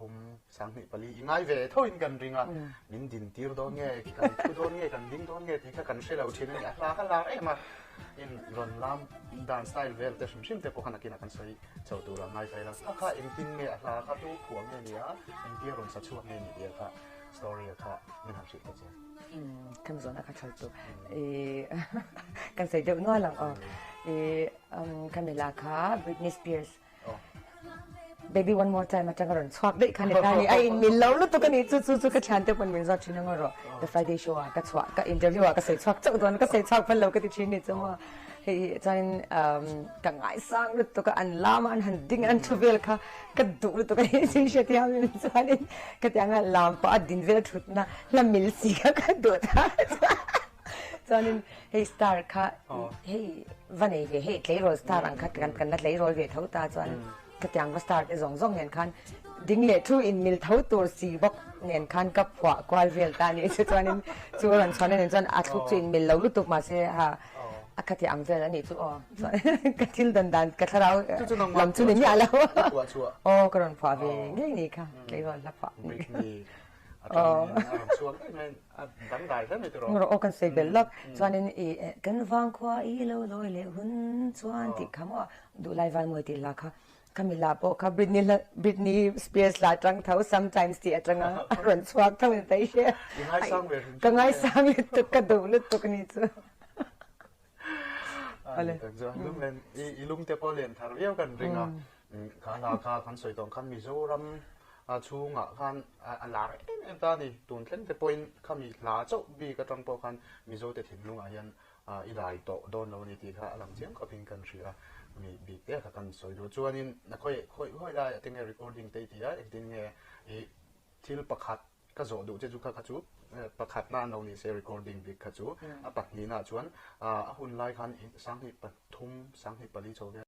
pathum, 2004 i ngai ve thoin kan ring a, min din tir dawn nge, kan thu dawn nge, kan ding dawn nge tih kha kan hre lo thin a ni. A hla kha lar em a, in rawn lam dan style vel te hrim hrim te pawh kha nakinah kan sawi chho tur a ngai phei lo. Kha kha engtin nge a hla kha tu phuah nge ni a, engtia rawn sa chhuak nge ni tih kha story a kha min han hrilh ta che. Kan zawn a kha thal chu kan sawi deuh nual ang aw. Ka mela kha Britney Spears Baby one more time atanga rawn chhuak daih kha ni ta ni. A in mil lo lutuk a ni chu chu chu ka thian te pawn min zawt thin ang erawh The Friday show ah ka chhuah ka interview ah ka sawi chhuak chauh dawn ka sawi chhuak phal lo ka ti thin ni chu maw. Hei hi chuanin ka ngaisang lutuk a an lam a an han ding an thu vel kha ka duh lutuk a ni sin hre thiam in chuanin ka ti anga lam pah a din vel thutna hla mil si kha ka duh ta Chuanin hei star kha hei va nei ve hei tleirawl star ang kha kan kan la tleirawl ve tho ta chuan khatiang va star te zawng zawng nen khan ding leh thu in mil tho tur si bawk nen khan ka phuah kual vel ta ni chu chuanin chu rawn chhuahna nen chuan a thluk chu in mil lo lutuk mahse ha a khati ang vel a nih chu aw chuan ka thil dan dan ka thlarau lam chu ni miah lo aw ka rawn phuah ve ngei ni kha tleirawl hla phuah. Aw kan sawi belh lawk chuanin i kan vangkhua i lo lawi leh hun chuan tih kha maw duhlai Valmawi tih hla kha khami hla pawh kha Britney hla Britney Spears hla atang tho sometimes tih atanga a rawn chhuak tho ni ta i hria ka ngaisang lutuk ka duh lutuk a ni chu. I lungte pawh len thar viau kan ring a, kha hla kha kan sawi tawh ang khan Mizoram chhungah khan a lar em em ta a ni. Tun thleng te pawhin khami hla chauh bik atang pawh khan Mizote thinlungah hian i lai tawh dawn lo a ni tih kha a lang chiang khawpin kan hria a, mi bik te kha kan sawi duh. Chuanin khawi khawi lai ah te nge recording te i ti a, engtin nge i thil pakhat Ka zawh duh che chu kha kha chu pakhatna an lo ni se recording bik kha chu a pahnihna chuan a hun lai khan 2003 2004 chho vel.